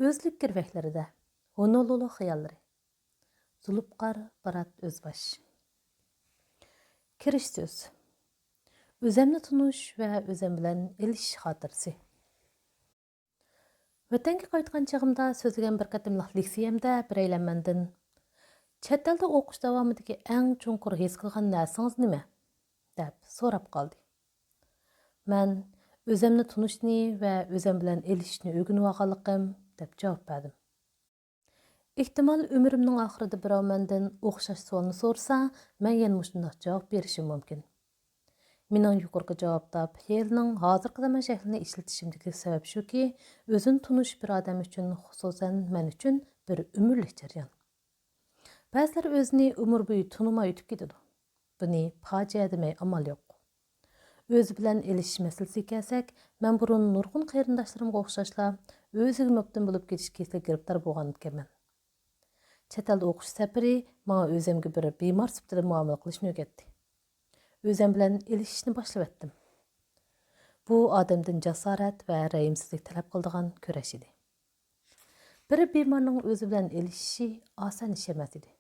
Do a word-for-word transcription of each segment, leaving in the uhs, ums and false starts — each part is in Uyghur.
ئۆزلۈك گىرۋەكلىرىدە ھونولۇلۇ خىياللىرى. زۇلۇپقار بارات ئۆزباش. كىرىش سۆز. ئۆزەمنى تونۇش ۋە ئۆزەم بىلەن ئېلىشىش خاتىرىسى. ۋەتەنگە قايتقان چېغىمدا سۆزلىگەن بىر قېتىملىق لېكسىيەمدە بىرەيلەن مەندىن، «چەت ئەلدە ئوقۇش داۋامىدىكى ئەڭ چوڭقۇر ھېس قىلغان نەرسىڭىز نېمە؟» دەپ سوراپ قالدى. مەن، «ئۆزەمنى تونۇشنى ۋە ئۆزەم بىلەن ئېلىشىشنى ئۆگىنىۋالغانلىقىم» دەپ جاۋاب بەردىم. ئېھتىمال، ئۆمرۈمنىڭ ئاخىرىدا بىراۋ مەندىن ئوخشاش سوئالنى سورىسا، مەن يەنە مۇشۇنداق جاۋاب بېرىشىم مۇمكىن. مېنىڭ يۇقىرىقى جاۋابتا پېئىلنىڭ ھازىرقى زامان شەكلىنى ئىشلىتىشىمدىكى سەۋەب شۇكى، ئۆزىنى تونۇش بىر ئادەم ئۈچۈن، خۇسۇسەن مەن ئۈچۈن بىر ئۆمۈرلۈك جەريان. بەزىلەر ئۆزىنى ئۆمۈر بويى تونۇماي ئۆتۈپ كېتىدۇ. بۇنى پاجىئە دېمەي ئامال يوق. ئۆزى بىلەن ئېلىشىش مەسىلىسىگە كەلسەك، مەن بۇرۇن نۇرغۇن قېرىنداشلىرىمغا ئوخشاشلا ئۆزىگە مەپتۇن بولۇپ كېتىش كېسىلىگە گىرىپتار بولغان ئىكەنمەن. چەت ئەلدە ئوقۇش سەپىرى ماڭا ئۆزۈمگە بىر بىمار سۈپىتىدە مۇئامىلە قىلىشنى ئۆگەتتى. ئۆزەم بىلەن ئېلىشىشنى باشلىۋەتتىم. بۇ ئادەمدىن جاسارەت ۋە رەھىمسىزلىك تەلەپ قىلىدىغان كۈرەش ئىدى. بىر بىمارنىڭ ئۆزى بىلەن ئېلىشىشى ئاسان ئىش ئەمەس ئىدى.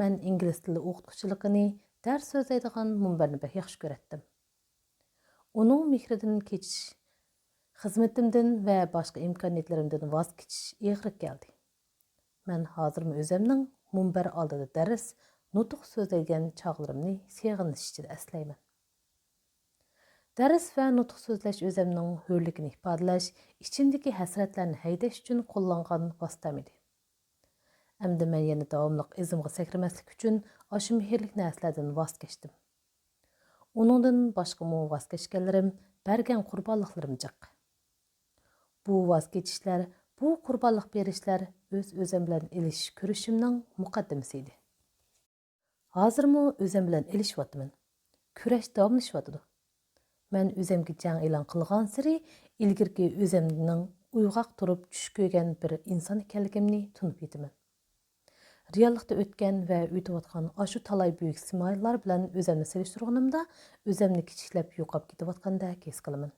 مەن ئىنگلىز تىلى ئوقۇتقۇچىلىقىنى، دەرس سۆزلەيدىغان مۇنبەرنى بەك ياخشى كۆرەتتىم. ئۇنىڭ مېھرىدىن كېچىش، خىزمىتىمدىن ۋە باشقا ئىمكانىيەتلىرىمدىن ۋاز كېچىش ئېغىر كەلدى. مەن ھازىرمۇ ئۆزەمنىڭ مۇنبەر ئالدىدا دەرس، نۇتۇق سۆزلەيدىگەن چاغلىرىمنى سېغىنىش ئىچىدە ئەسلەيمەن. دەرس ۋە نۇتۇق سۆزلەش ئۆزەمنىڭ ھۆرلۈكىنى ئىپادىلەش، ئىچىمدىكى ھەسرەتلەرنى ھەيدەش ئۈچۈن قوللانغان ۋاسىتەم ئىدى. ئەمدى مەن يەنە داۋاملىق ئىزىمغا سەكرىمەسلىك ئۈچۈن ئاشۇ مېھىرلىك نەرسىلەردىن ۋاز كەچتىم. ئۇنىڭدىن باشقىمۇ ۋاز كەچكەنلىرىم، بەرگەن قۇربانلىقلىرىم جىق. بۇ ۋاز كېچىشلەر، بۇ قۇربانلىق بېرىشلەر ئۆز-ئۆزۈم بىلەن ئېلىشىش كۈرىشىمنىڭ مۇقەددىمىسى ئىدى. ھازىرمۇ ئۆزۈم بىلەن ئېلىشىۋاتىمەن. كۈرەش داۋاملىشىۋاتىدۇ. مەن ئۆزەمگە جەڭ ئېلان قىلغانسېرى، ئىلگىرىكى ئۆزەمنىڭ ئويغاق تۇرۇپ چۈش كۆرگەن بىر ئىنسان ئىكەنلىكىمنى تونۇپ يېتىمەن. رېئاللىقتا ئۆتكەن ۋە ئۆتۈۋاتقان ئاشۇ تالاي بۈيۈك سىمايىللار بىلەن ئۆزەمنى سېلىشتۇرغىنىمدا، ئۆزەمنى كىچىكلەپ يوقاپ كېتىۋاتقاندەك ھېس قىلىمەن.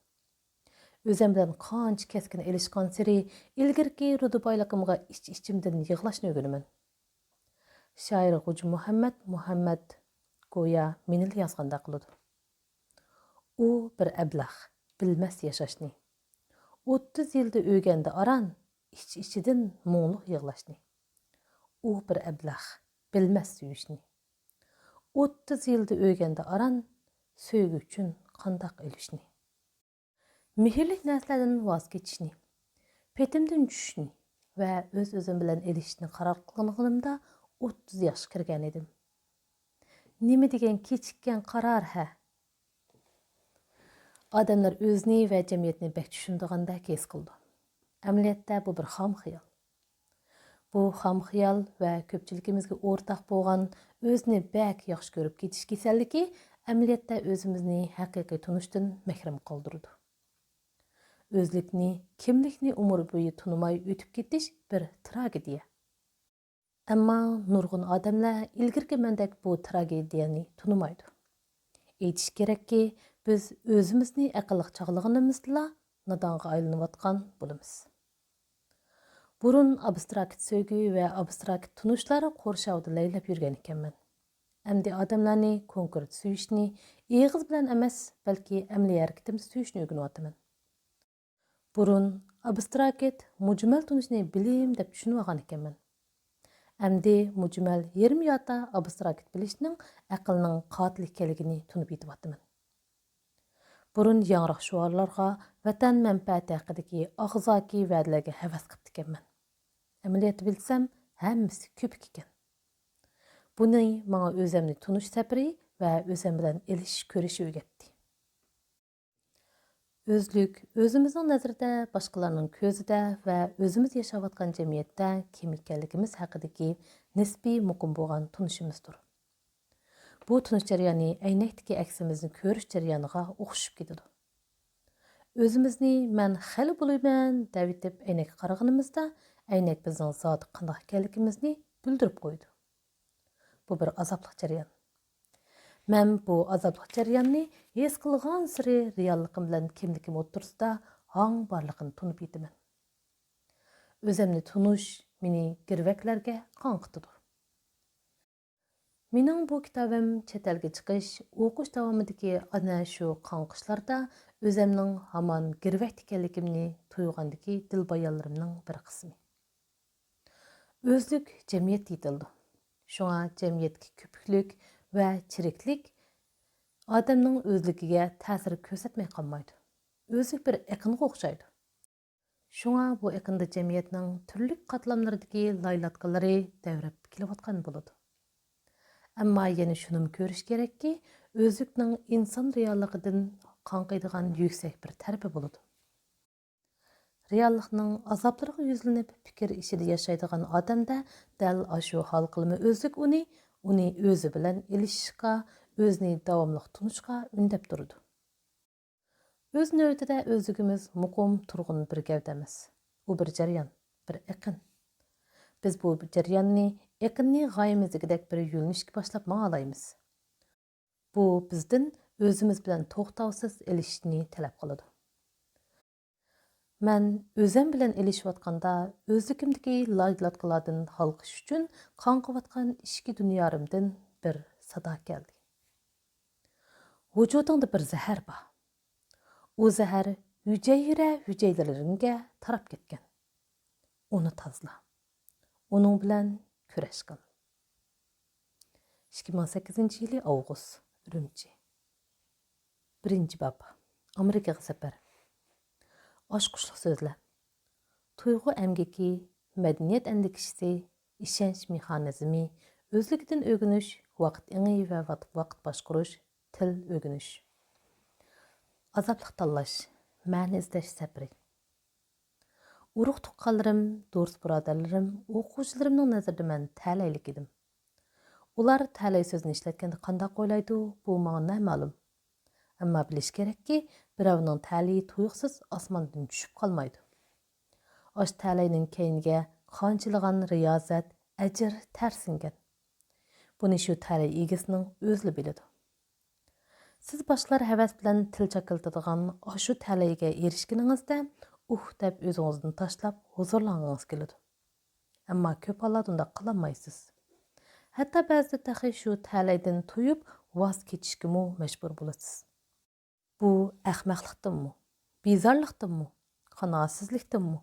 ئۆزەم بىلەن قانچە كەسكىن ئېلىشقانسېرى، ئىلگىرىكى رۇدى بايلىقىمغا ئىچ-ئىچىمدىن يىغلاشنى ئۆگىنىمەن. شائىر غوجا مۇھەممەد مۇھەممەد گويا مېنىلا يازغاندەك قىلىدۇ. ئۇ بىر ئەبلەخ، بىلمەس ياشاشنى. ئوتتۇز يىلدا ئۆگەندى ئاران، ئىچ-ئىچىدىن مۇڭلۇق يىغلاشنى. ئۇ بىر ئەبلەخ، بىلمەس سۆيۈشنى. ئوتتۇز يىلدا ئۆگەندى ئاران، سۆيگۈ ئۈچۈن قانداق ئۆلۈشنى. مېھىرلىك نەرسىلەردىن ۋاز كېچىشنى، پېتىمدىن چۈشۈشنى ۋە ئۆز-ئۆزۈم بىلەن ئېلىشىشنى قارار قىلغىنىمدا ئوتتۇز ياشقا كىرگەن ئىدىم. نېمە دېگەن كېچىككەن قارار ھە! ئادەملەر ئۆزىنى ۋە جەمئىيەتنى بەك چۈشىنىدىغاندەك ھېس قىلىدۇ. ئەمەلىيەتتە بۇ بىر خام خىيال. بۇ خام خىيال ۋە كۆپچىلىكىمىزگە ئورتاق بولغان ئۆزىنى بەك ياخشى كۆرۈپ كېتىش كېسەللىكى ئەمەلىيەتتە ئۆزىمىزنى ھەقىقىي تونۇشتىن مەھرۇم قالدۇرىدۇ. ئۆزلۈكنى، كىملىكنى ئۆمۈر بويى تونۇماي ئۆتۈپ كېتىش بىر تراگېدىيە. ئەمما نۇرغۇن ئادەملەر ئىلگىرىكى مەندەك بۇ تراگېدىيەنى تونۇمايدۇ. ئېيتىش كېرەككى، بىز ئۆزىمىزنى ئەقىللىق چاغلىغىنىمىزدىلا نادانغا ئايلىنىۋاتقان بولىمىز. بۇرۇن ئابستراكت سۆيگۈ ۋە ئابستراكت تونۇشلار قورشاۋىدا لەيلەپ يۈرگەن ئىكەنمەن. ئەمدى ئادەملەرنى كونكرېت سۆيۈشنى ئېغىز بىلەن ئەمەس، بەلكى ئەمەلىي ھەرىكىتىمدە سۆيۈشنى ئۆگىنىۋاتىمەن. بۇرۇن ئابستراكت، مۇجمەل تونۇشنى بىلىم دەپ چۈشىنىۋالغان ئىكەنمەن. ئەمدى مۇجمەل يېرىم ياتا ئابستراكت بىلىشنىڭ ئەقىلنىڭ قاتىلى ئىكەنلىكىنى تونۇپ يېتىۋاتىمەن. بۇرۇن ياڭراق شوئارلارغا، ۋەتەن مەنپەئەتى ھەققىدىكى ئاغزاكى ۋەدىلەرگە ھەۋەس قىپتىكەنمەن. ئەمەلىيەتتە بىلسەم، ھەممىسى كۆپۈك ئىكەن. بۇنى ماڭا ئۆزەمنى تونۇش سەپىرى ۋە ئۆزەم بىلەن ئېلىشىش كۈرىشى ئۆگەتتى. ئۆزلۈك ئۆزىمىزنىڭ نەزىرىدە، باشقىلارنىڭ كۆزىدە ۋە ئۆزىمىز ياشاۋاتقان جەمئىيەتتە كىم ئىكەنلىكىمىز ھەققىدىكى نىسپىي مۇقىم بولغان تونۇشىمىزدۇر. بۇ تونۇش جەريانى ئەينەكتىكى ئەكسىمىزنى كۆرۈش جەريانىغا ئوخشىشىپ كېتىدۇ. ئۆزىمىزنى مەن خېلى بولىمەن دەۋېتىپ ئەينەككە قارىغىنىمىزدا، ئەينەك بىزنىڭ زادى قانداق ئىكەنلىكىمىزنى بىلدۈرۈپ قويىدۇ. بۇ بىر ئازابلىق جەريان. مەن بۇ ئازابلىق جەرياننى ھېس قىلغانسېرى رېئاللىقىم بىلەن كىملىكىم ئوتتۇرىسىدا ھاڭ بارلىقىنى تونۇپ يېتىمەن. ئۆزۈمنى تونۇش مېنى گىرۋەكلەرگە قاڭقىتىدۇ. مېنىڭ بۇ كىتابىم چەت ئەلگە چىقىش، ئوقۇش داۋامىدىكى ئەنە شۇ قاڭقىشلاردا ئۆزۈمنىڭ ھامان گىرۋەكتە ئىكەنلىكىمنى تۇيغاندىكى دىلبايانلىرىمنىڭ بىر قىسمى. ئۆزلۈك جەمئىيەتتە يېتىلىدۇ. شۇڭا جەمئىيەتتىكى كۆپۈكلۈك ۋە چىرىكلىك ئادەمنىڭ ئۆزلۈكىگە تەسىر كۆرسەتمەي قالمايدۇ. ئۆزلۈك بىر ئېقىنغا ئوخشايدۇ. شۇڭا بۇ ئېقىندا جەمئىيەتنىڭ تۈرلۈك قاتلاملىرىدىكى لايلاتقىلىرى دەۋرەپ كېلىۋاتقان بولىدۇ. ئەمما يەنە شۇنىمۇ كۆرۈش كېرەككى، ئۆزلۈكنىڭ ئىنسان رېئاللىقىدىن قاڭقىيدىغان يۈكسەك بىر تەرىپى بولىدۇ. رېئاللىقنىڭ ئازابلىرىغا يۈزلىنىپ، پىكىر ئىچىدە ياشايدىغان ئادەمدە دەل ئاشۇ ھالقىلما ئۆزلۈك ئۇنى، ئۇنى ئۆزى بىلەن ئېلىشىشقا، ئۆزىنى داۋاملىق تونۇشقا ئۈندەپ تۇرىدۇ. ئۆز نۆۋىتىدە ئۆزلۈكىمىز مۇقىم تۇرغۇن بىر گەۋدە ئەمەس. ئۇ بىر جەريان، بىر ئېقىن. بىز بۇ جەرياننى، ئېقىننى غايىمىزدىكىدەك بىر يۆنىلىشكە باشلاپ ماڭالايمىز. بۇ بىزدىن ئۆزىمىز بىلەن توختاۋسىز ئېلىشىشنى تەلەپ قىلىدۇ. مەن ئۆزۈم بىلەن ئېلىشىۋاتقاندا، ئۆزلۈكۈمدىكى لايلاتقىلاردىن ھالقىش ئۈچۈن قاڭقىۋاتقان ئىچكى دۇنيارىمدىن بىر سادا كەلدى. ۋۇجۇدۇڭدا بىر زەھەر بار. ئۇ زەھەر ھۈجەيرە ھۈجەيرىلىرىڭگە تاراپ كەتكەن. ئۇنى تازىلا. ئۇنىڭ بىلەن كۈرەش قىل. ئىككى مىڭ سەككىزىنچى يىلى ئاۋغۇست، ئۈرۈمچى. بىرىنچى باب. ئامېرىكىغا سەپەر. ئاچقۇچلۇق سۆزلەر. تۇيغۇ ئەمگىكى، مەدەنىيەت ئەندىكىشىسى، ئىشەنچ مېخانىزمى، ئۆزلۈكىدىن ئۆگىنىش، ۋاقىت ئېڭى ۋە ۋات-، ۋاقىت باشقۇرۇش، تىل ئۆگىنىش. ئازابلىق تاللاش، مەنە ئىزدەش سەپىرى. ئۇرۇق-تۇغقانلىرىم، دوست-بۇرادەرلىرىم، ئوقۇغۇچىلىرىمنىڭ نەزىرىدە مەن تەلەيلىك ئىدىم. ئۇلار تەلەي سۆزىنى ئىشلەتكەندە قانداق ئويلايدۇ، بۇ ماڭا نامەلۇم. ئەمما بىلىش كېرەككى، بىراۋنىڭ تەلىيى تۇيۇقسىز ئاسماندىن چۈشۈپ قالمايدۇ. ئاشۇ تەلەينىڭ كەينىگە قانچىلىغان رىيازەت، ئەجىر، تەر سىڭگەن. بۇنى شۇ تەلەي ئىگىسىنىڭ ئۆزىلا بىلىدۇ. سىز باشقىلار ھەۋەس بىلەن تىل چاكىلىتىدىغان ئاشۇ تەلەيگە ئېرىشكىنىڭىزدە، ئۇھ دەپ ئۆزىڭىزنى تاشلاپ ھۇزۇرلانغىڭىز كېلىدۇ. ئەمما كۆپ ھاللاردا ئۇنداق قىلالمايسىز. ھەتتا بەزىدە تېخى شۇ تەلەيدىن تويۇپ ۋاز كېچىشكىمۇ مەجبۇر بولىسىز. بۇ ئەخمەقلىقتىنمۇ، بىزارلىقتىنمۇ، قانائەتسىزلىكتىنمۇ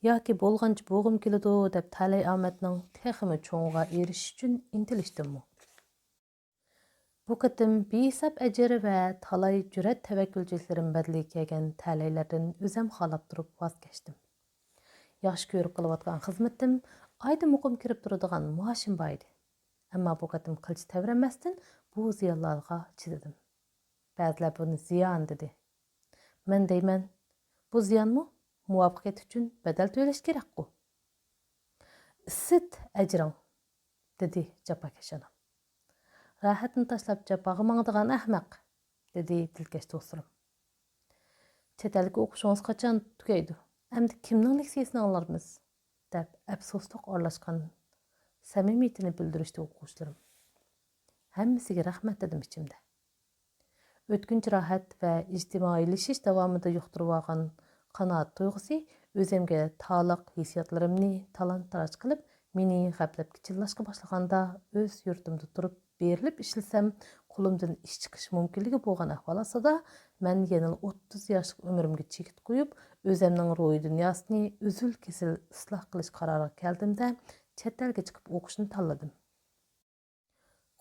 ياكى بولغانچە بولغۇم كېلىدۇ دەپ تەلەي ئامەتنىڭ تېخىمۇ چوڭىغا ئېرىشىش ئۈچۈن ئىنتىلىشتىنمۇ؟ بۇ قېتىم بىھېساب ئەجىر ۋە تالاي جۈرئەت تەۋەككۈلچىلىكلىرىم بەدىلىگە كەلگەن تەلەيلەردىن ئۆزۈم خالاپ تۇرۇپ ۋاز كەچتىم. ياخشى كۆرۈپ قىلىۋاتقان خىزمىتىم، ئايدا مۇقىم كىرىپ تۇرىدىغان مائاشىم بار ئىدى. ئەمما بۇ قېتىم قىلچە تەۋرەنمەستىن بۇ زىيانلارغا چىدىدىم. بەزىلەر بۇنى زىيان دېدى. مەن دەيمەن، بۇ زىيانمۇ؟ مۇۋەپپەقىيەت ئۈچۈن بەدەل تۆلەش كېرەكقۇ. ئىسسىت ئەجرىڭ، دېدى جاپاكەش ئانام. راھەتنى تاشلاپ جاپاغا ماڭىدىغان ئەخمەق، دېدى دىلكەش دوستلىرىم. چەت ئەلگە ئوقۇشىڭىز قاچان تۈگەيدۇ؟ ئەمدى كىمنىڭ لېكسىيىسىنى ئاڭلارمىز؟ دەپ ئەپسۇسلۇق ئارىلاشقان سەمىمىيىتىنى بىلدۈرۈشتى ئوقۇغۇچىلىرىم. ھەممىسىگە رەھمەت دېدىم ئىچىمدە. ئۆتكۈنچى راھەت ۋە ئىجتىمائىيلىشىش داۋامىدا يۇقتۇرۇۋالغان قانائەت تۇيغۇسى ئۆزۈمگە تالىق ھېسسىياتلىرىمنى تالان-تاراج قىلىپ، مېنى غەپلەتكە چىللاشقا باشلىغاندا، ئۆز يۇرتۇمدا تۇرۇپ بېرىلىپ ئىشلىسەم، قولۇمدىن ئىش چىقىشى مۇمكىنلىكى بولغان ئەھۋال ئاستىدا، مەن يەنىلا ئوتتۇز ياشلىق ئۆمرۈمگە چېكىت قويۇپ، ئۆزۈمنىڭ روھىي دۇنياسىنى ئۈزۈل-كېسىل ئىسلاھ قىلىش قارارىغا كەلدىم-دە، چەت ئەلگە چىقىپ ئوقۇشنى تاللىدىم.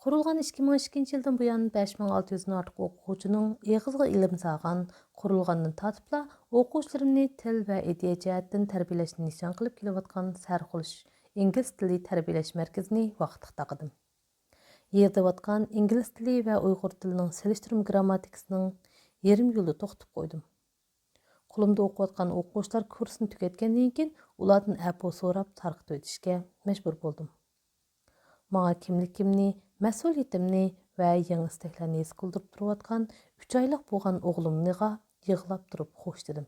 قۇرۇلغان ئىككى مىڭ ئىككىنچى يىلدىن بۇيان، بەش مىڭ ئالتە يۈزدىن ئارتۇق ئوقۇغۇچىنىڭ ئېغىزىغا ئىلىم سالغان، قۇرۇلغاندىن تارتىپلا ئوقۇغۇچىلىرىمنى تىل ۋە ئىدىيە جەھەتتىن تەربىيەلەشنى نىشان قىلىپ كېلىۋاتقان سەرخۇش ئىنگلىز تىلى تەربىيەلەش مەركىزىنى ۋاقىتلىق تاقىدىم. يېزىۋاتقان ئىنگلىز تىلى ۋە ئۇيغۇر تىلىنىڭ سېلىشتۇرما گىرامماتىكىسىنىڭ يېرىم يولىدا توختىتىپ قويدۇم. قولۇمدا ئوقۇۋاتقان ئوقۇغۇچىلار كۇرسنى تۈگەتكەندىن كېيىن، ئۇلاردىن ئەپۇ سوراپ تارقىتىۋېتىشكە مەجبۇر بولدۇم. ماڭا كىملىكىمنى، مەسئۇلىيىتىمنى ۋە يېڭى ئىستەكلەرنى ھېس قىلدۇرۇپ تۇرۇۋاتقان ئۈچ ئايلىق بولغان ئوغلۇمنىغا يىغلاپ تۇرۇپ خوش دېدىم.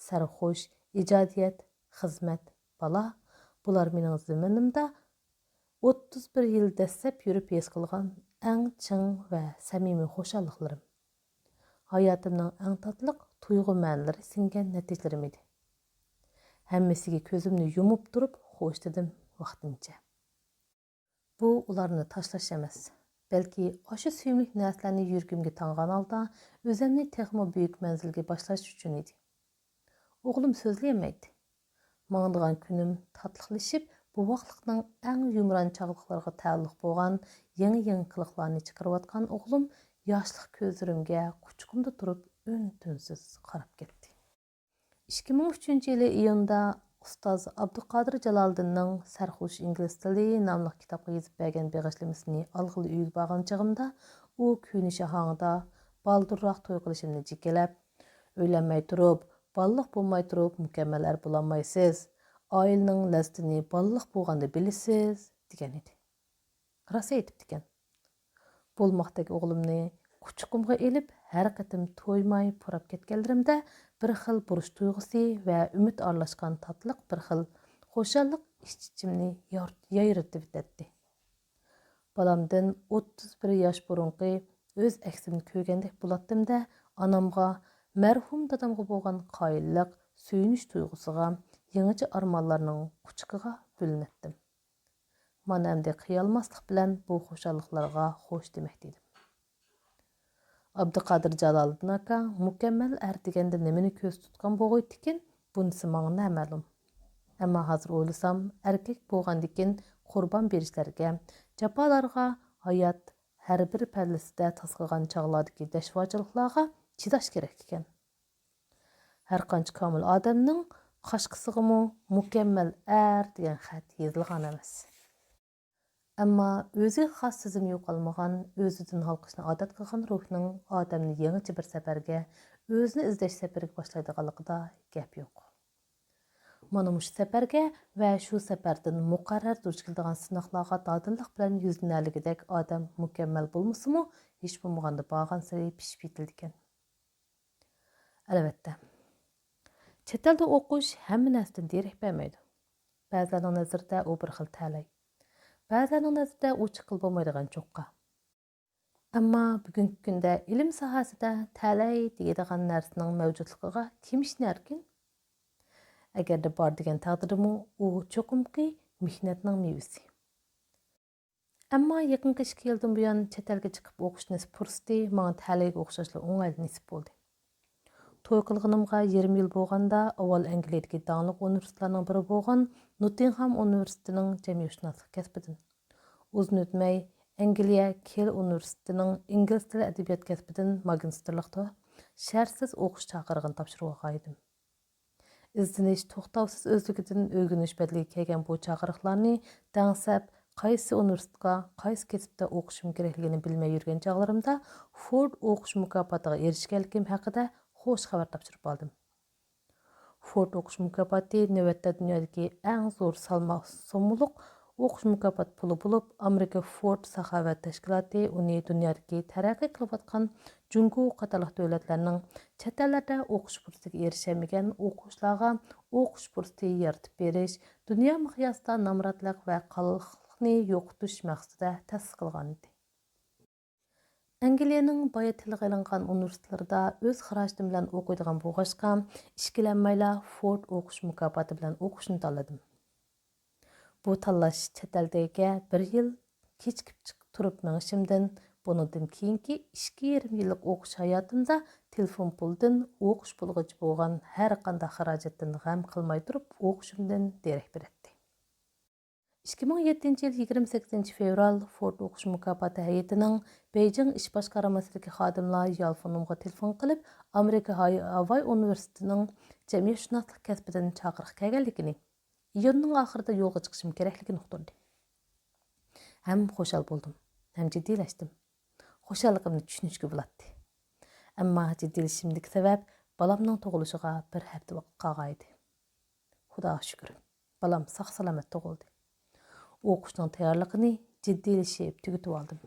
سەرخوش، ئىجادىيەت، خىزمەت، بالا، بۇلار مېنىڭ زېمىنىمدا ئوتتۇز بىر يىل دەسسەپ يۈرۈپ ھېس قىلغان ئەڭ چىڭ ۋە سەمىمىي خۇشاللىقلىرىم. ھاياتىمنىڭ ئەڭ تاتلىق تۇيغۇ مەنىلىرى سىڭگەن نەتىجىلىرىم ئىدى. ھەممىسىگە كۆزۈمنى يۇمۇپ تۇرۇپ خوش دېدىم ۋاقتىنچە. بۇ ئۇلارنى تاشلاش ئەمەس، بەلكى ئاشۇ سۆيۈملۈك نەرسىلەرنى يۈرىكىمگە تاڭغان ھالدا ئۆزۈمنى تېخىمۇ بۈيۈك مەنزىلگە باشلاش ئۈچۈن ئىدى. ئوغلۇم سۆزلىيەلمەيتتى. ماڭىدىغان كۈنۈم تاتلىقلىشىپ، بوۋاقلىقنىڭ ئەڭ يۇمران چاغلىقلىرىغا تەئەللۇق بولغان يېڭى-يېڭى قىلىقلارنى چىقىرىۋاتقان ئوغلۇم ياشلىق كۆزلىرىمگە قۇچىقىمدا تۇرۇپ ئۈن-تىنسىز قاراپ كەتتى. ئىككى مىڭ ئۈچىنچى يىلى ئىيۇندا ئۇستاز ئابدۇقادىر جالالىدىننىڭ سەرخۇش ئىنگلىز تىلى ناملىق كىتابقا يېزىپ بەرگەن بېغىشلىمىسىنى ئالغىلى ئۆيگە بارغان چېغىمدا، ئۇ كۆيۈنۈش ئاھاڭىدا بالدۇرراق توي قىلىشىمنى جېكىلەپ، «ئۆيلەنمەي تۇرۇپ، بالىلىق بولماي تۇرۇپ مۇكەممەل ئەر بولالمايسىز. ئائىلىنىڭ لەززىتىنى بالىلىق بولغاندا بىلىسىز» دېگەن ئىدى. راست ئېيتىپتىكەن. بولماقتەك ئوغلۇمنى قۇچىقىمغا ئېلىپ، ھەر قېتىم تويماي پۇراپ كەتكەنلىرىمدە بىر خىل بۇرچ تۇيغۇسى ۋە ئۈمىد ئارىلاشقان تاتلىق بىر خىل خۇشاللىق ئىچ-ئىچىمنى يار-، يايرىتىۋېتەتتى. بالامدىن ئوتتۇز بىر ياش بۇرۇنقى ئۆز ئەكسىمنى كۆرگەندەك بولاتتىم-دە، ئانامغا، مەرھۇم دادامغا بولغان قايىللىق، سۆيۈنۈش تۇيغۇسىغا، يېڭىچە ئارمانلارنىڭ قۇچىقىغا بۆلۈنەتتىم. مانا ئەمدى قىيالماسلىق بىلەن بۇ خۇشاللىقلارغا خوش دېمەكتە ئىدىم. ئابدۇقادىر جالالىدىن ئاكا مۇكەممەل ئەر دېگەندە نېمىنى كۆزدە تۇتقان بولغىيتتىكىن، بۇنىسى ماڭا نامەلۇم. ئەمما ھازىر ئويلىسام، ئەركەك بولغاندىكىن قۇربان بېرىشلەرگە، جاپالارغا، ھايات ھەر بىر پەللىسىدە تاسقىغان چاغلاردىكى دەشۋاجىلىقلارغا چىداش كېرەك ئىكەن. ھەرقانچە كامىل ئادەمنىڭ قاشقىسىغىمۇ مۇكەممەل ئەر دېگەن خەت يېزىلغان ئەمەس. ئەمما ئۆزىگە خاس سېزىم يوقالمىغان، ئۆزىدىن ھالقىشنى ئادەت قىلغان روھنىڭ ئادەمنى يېڭىچە بىر سەپەرگە، ئۆزىنى ئىزدەش سەپىرىگە باشلايدىغانلىقىدا گەپ يوق. مانا مۇشۇ سەپەرگە ۋە شۇ سەپەردىن مۇقەررەر دۇچ كېلىدىغان سىناقلارغا دادىللىق بىلەن يۈزلىنەلىگۈدەك ئادەم مۇكەممەل بولمىسىمۇ، ھېچ بولمىغاندا بارغانسېرى پىشىپ يېتىلىدىكەن. ئەلۋەتتە، چەت ئەلدە ئوقۇش ھەممە نەرسىدىن دېرەك بەرمەيدۇ. بەزىلەرنىڭ نەزىرىدە ئۇ بىر خىل تەلەي. بەزىلەرنىڭ نەزىرىدە ئۇ چىققىلى بولمايدىغان چوققا. ئەمما بۈگۈنكى كۈندە ئىلىم ساھەسىدە تەلەي دېيىدىغان نەرسىنىڭ مەۋجۇتلۇقىغا كىم ئىشىنەركىن؟ ئەگەردە بار دېگەن تەقدىردىمۇ، ئۇ چوقۇمكى مېھنەتنىڭ مېۋىسى. ئەمما يېقىنقى ئىككى يىلدىن بۇيان چەت ئەلگە چىقىپ ئوقۇش نېسىپ پۇرسىتى ماڭا تەلەيگە ئوخشاشلا ئوڭايلا نېسىپ بولدى. توي قىلغىنىمغا يېرىم يىل بولغاندا، ئاۋۋال ئەنگلىيەدىكى داڭلىق ئۇنىۋېرسىتېتلارنىڭ بىرى بولغان نوتتىنغھام ئۇنىۋېرسىتېتىنىڭ جەمئىيەتشۇناسلىق كەسپىدىن، ئۇزۇن ئۆتمەي ئەنگلىيە كېل ئۇنىۋېرسىتېتىنىڭ ئىنگلىز تىلى ئەدەبىيات كەسپىدىن ماگىستىرلىقتا شەرتسىز ئوقۇش چاقىرىقىنى تاپشۇرۇۋالغانىدىم. ئىزدىنىش توختاۋسىز ئۆزلۈكىدىن ئۆگىنىش بەدىلىگە كەلگەن بۇ چاقىرىقلارنى دەڭسەپ، قايسى ئۇنىۋېرسىتېتقا، قايسى كەسىپتە ئوقۇشۇم كېرەكلىكىنى بىلمەي يۈرگەن چاغلىرىمدا، فورد ئوقۇش مۇكاپاتىغا ئېرىشكەنلىكىم ھەققىدە خوش خەۋەر تاپشۇرۇپ ئالدىم. فورد ئوقۇش مۇكاپاتى نۆۋەتتە دۇنيادىكى ئەڭ زور سالماق سوممىلىق ئوقۇش مۇكاپات پۇلى بولۇپ، ئامېرىكا فورد ساخاۋەت تەشكىلاتى ئۇنى دۇنيادىكى تەرەققىي قىلىۋاتقان جۇڭگو قاتارلىق دۆلەتلەرنىڭ چەت ئەللەردە ئوقۇش پۇرسىتىگە ئېرىشەلمىگەن ئوقۇغۇچىلارغا ئوقۇش پۇرسىتى يارىتىپ بېرىش، دۇنيا مىقياسىدا نامراتلىق ۋە قالاقلىقنى يوقىتىش مەقسىتىدە تەسىس قىلغانىدى. ئەنگلىيەنىڭ بايا تىلغا ئېلىنغان ئۇنىۋېرسىتېتلىرىدا ئۆز خىراجىتىم بىلەن ئوقۇيدىغان بولغاچقا، ئىككىلەنمەيلا فورد ئوقۇش مۇكاپاتى بىلەن ئوقۇشنى تاللىدىم. بۇ تاللاش چەت ئەلدىكىگە بىر يىل كېچىكىپ چىق-، تۇرۇپ مېڭىشىمدىن، بۇنىڭدىن كېيىنكى ئىككى يېرىم يىللىق ئوقۇش ھاياتىمدا تېلېفون پۇلىدىن ئوقۇش پۇلىغىچە بولغان ھەر قانداق خىراجەتتىن غەم قىلماي تۇرۇپ ئوقۇشۇمدىن دېرەك بېرەتتى. ئىككى مىڭ يەتتىنچى يىل يىگىرمە سەككىزىنچى فېۋرال فورد ئوقۇش مۇكاپاتى ھەيئىتىنىڭ بېيجىڭ ئىش باشقارمىسىدىكى خادىملار يالفونۇمغا تېلېفون قىلىپ، ئامېرىكا ھاي-، ھاۋاي ئۇنىۋېرسىتېتىنىڭ جەمئىيەتشۇناسلىق كەسپىدىن چاقىرىق كەلگەنلىكىنى، ئىيۇننىڭ ئاخىرىدا يولغا چىقىشىم كېرەكلىكىنى ئۇقتۇردى. ھەم خۇشال بولدۇم، ھەم جىددىيلەشتىم. خۇشاللىقىمنى چۈشىنىشكە بولاتتى. ئەمما جىددىيلىشىشىمدىكى سەۋەب بالامنىڭ تۇغۇلۇشىغا بىر ھەپتە ۋاقىت قالغانىدى. خۇداغا شۈكۈر، بالام ساق-سالامەت تۇغۇلدى. ئوقۇشنىڭ تەييارلىقىنى جىددىيلىشىپ تۈگىتىۋالدىم.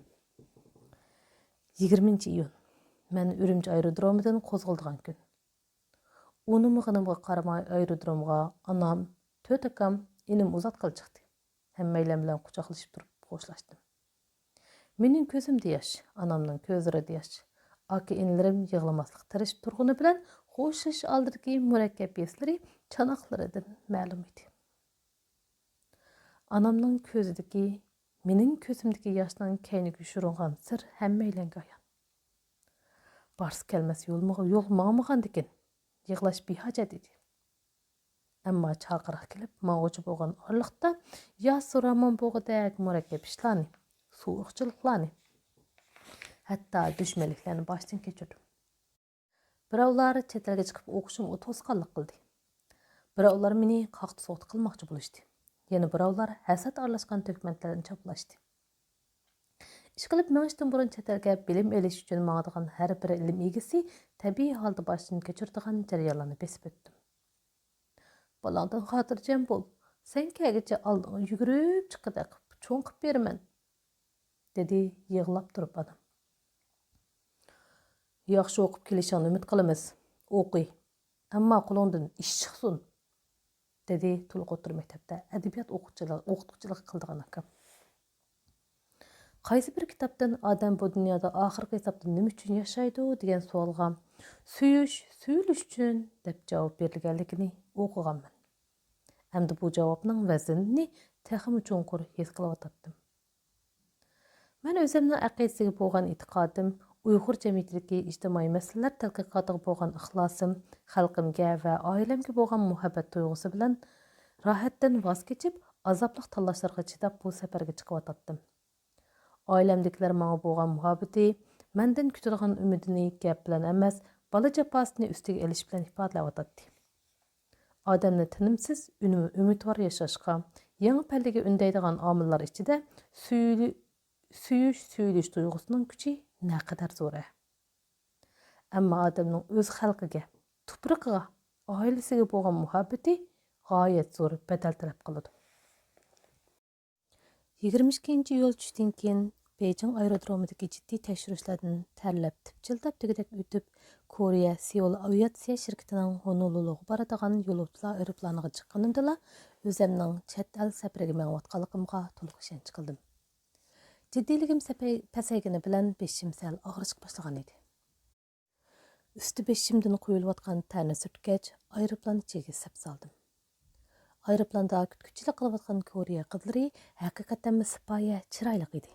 يىگىرمىنچى ئىيۇن، مەن ئۈرۈمچى ئايرودرومىدىن قوزغىلىدىغان كۈن. ئۇنىمىغىنىمغا قارىماي ئايرودرومغا ئانام، تۆت ئاكام، ئىنىم ئۇزاتقىلى چىقتى. ھەممەيلەن بىلەن قۇچاقلىشىپ تۇرۇپ خوشلاشتىم. مېنىڭ كۆزۈمدە ياش، ئانامنىڭ كۆزلىرىدە ياش. ئاكا-ئىنىلىرىم يىغلىماسلىققا تىرىشىپ تۇرغىنى بىلەن، خوشلىشىش ئالدىدىكى مۇرەككەپ ھېسلىرى چاناقلىرىدىن مەلۇم ئىدى. ئانامنىڭ كۆزىدىكى، مېنىڭ كۆزۈمدىكى ياشنىڭ كەينىگە يوشۇرۇنغان سىر ھەممەيلەنگە ئايان. بارسا كەلمەس يول، يول ماڭمىغاندىكىن، يىغلاش بىھاجەت ئىدى. ئەمما چاقىرىق كېلىپ ماڭغۇچى بولغان ئارىلىقتا ياسۇ رامان بوغىدەك مۇرەككەپ ئىشلارنى، سۇ ئۇقچىلىقلارنى، ھەتتا دۈشمەنلىكلەرنى باشتىن كەچۈردۈم. بىراۋلار چەت ئەلگە چىقىپ ئوقۇشۇمغا توسقانلىق قىلدى. بىراۋلار مېنى قاقتى-سوقتى قىلماقچى بولۇشتى. يەنە بىراۋلار ھەسەت ئارىلاشقان تۆھمەتلەرنى چاپلاشتى. ئىشقىلىپ، مېڭىشتىن بۇرۇن چەت ئەلگە بىلىم ئېلىش ئۈچۈن ماڭىدىغان ھەر بىر ئىلىم ئىگىسى تەبىئىي ھالدا باشتىن كەچۈرىدىغان جەريانلارنى بېسىپ ئۆتتۈم. بالاڭدىن خاتىرجەم بول، سەن كەلگۈچە ئالدىڭغا يۈگۈرۈپ چىققۇدەك قىلىپ چوڭ قىلىپ بېرىمەن، دېدى يىغلاپ تۇرۇپ ئانام. ياخشى ئوقۇپ كېلىشىڭنى ئۈمىد قىلىمىز. ئوقۇي، ئەمما قولۇڭدىن ئىش چىقسۇن، دېدى تولۇق ئوتتۇرا مەكتەپتە ئەدەبىيات ئوقۇتقۇچىلىق، ئوقۇتقۇچىلىقى قىلىدىغان ئاكام. قايسى بىر كىتابتىن ئادەم بۇ دۇنيادا ئاخىرقى ھېسابتا نېمە ئۈچۈن ياشايدۇ دېگەن سوئالغا سۆيۈش، سۆيۈلۈش ئۈچۈن دەپ جاۋاب بېرىلگەنلىكىنى ئوقۇغانمەن. ئەمدى بۇ جاۋابنىڭ ۋەزنىنى تېخىمۇ چوڭقۇر ھېس قىلىۋاتاتتىم. مەن ئۆزۈمنىڭ ئەقىدىسىگە بولغان ئېتىقادىم، ئۇيغۇر جەمئىيىتىدىكى ئىجتىمائىي مەسىلىلەر تەتقىقاتىغا بولغان ئىخلاسىم، خەلقىمگە ۋە ئائىلەمگە بولغان مۇھەببەت تۇيغۇسى بىلەن راھەتتىن ۋاز كېچىپ، ئازابلىق تاللاشلارغا چىداپ بۇ سەپەرگە چىقىۋاتاتتىم. ئائىلەمدىكىلەر ماڭا بولغان مۇھەببىتى، مەندىن كۈتىدىغان ئۈمىدىنى گەپ بىلەن ئەمەس، بالا جاپاسىنى ئۈستىگە ئېلىش بىلەن ئىپادىلەۋاتاتتى. ئادەمنى تىنىمسىز ئۈنۈم-، ئۈمىدۋار ياشاشقا، يېڭى پەللىگە ئۈندەيدىغان ئامىللار ئىچىدە سۆيۈلۈ-، سۆيۈش، سۆيۈلۈش تۇيغۇسىنىڭ كۈچى نەقەدەر زور-ە! ئەمما ئادەمنىڭ ئۆز خەلقىگە، تۇپرىقىغا، ئائىلىسىگە بولغان مۇھەببىتى غايەت زور بەدەل تەلەپ قىلىدۇ. يىگىرمە ئىككىنچى ئىيۇل چۈشتىن كېيىن بېيجىڭ ئايرودرومىدىكى جىددىي تەكشۈرۈشلەردىن تەرلەپ، تىپچىلداپ دېگۈدەك ئۆتۈپ، كورېيە سېئۇل ئاۋىئاتسىيە شىركىتىنىڭ ھونولۇلۇغا بارىدىغان يولۇچىلار ئايروپىلانىغا چىققىنىمدىلا، ئۆزەمنىڭ چەت ئەل سەپىرىگە مېڭىۋاتقانلىقىمغا تولۇق ئىشەنچ قىلدىم. جىددىيلىكىم سەپەي-، پەسەيگىنى بىلەن بېشىم سەل ئاغرىشقا باشلىغان ئىدى. ئۈستى بېشىمدىن قۇيۇلۇۋاتقان تەرنى سۈرتكەچ، ئايروپىلان ئىچىگە سەپ سالدىم. ئايروپىلاندا كۈتكۈچىلىك قىلىۋاتقان كورېيە قىزلىرى ھەقىقەتەنمۇ سىپايە، چىرايلىق ئىدى.